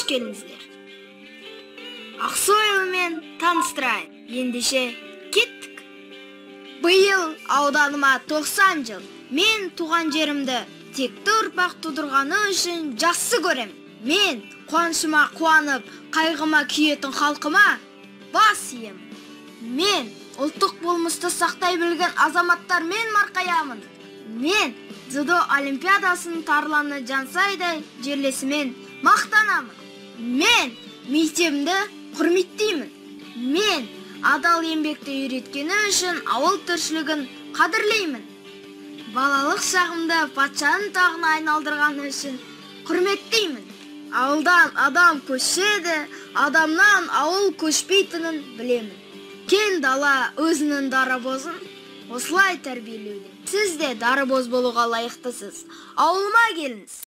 Келдіңіздер. Ақсу айылымен таныстырайын. Ендеше, кеттік. Биыл ауданыма 90 жыл. Мен туған жерімді текті ұрпақ тудырғаны үшін жақсы көрем. Мен қуанышыма қуанып, қайғыма күйетін халқыма бас ием. Мен ұлттық болмысты сақтай білген азаматтармен марқаямын. Мен дзюдо олимпиадасының тарланы Жансайдай жерлесімен мақтанамын. Мен мектебімді құрметтеймін. Мен адал еңбекті үйреткені үшін ауыл тіршілігін қадірлеймін. Балалық шағымды патшаның тағына айналдырғаны үшін құрметтеймін. Ауылдан адам көшеді, адамнан ауыл көшпейтінін білемін. Кең дала өзінің дарабозын осылай тәрбиелеуде. Сіз де дарабоз болуға лайықтысыз. Ауылыма келіңіз.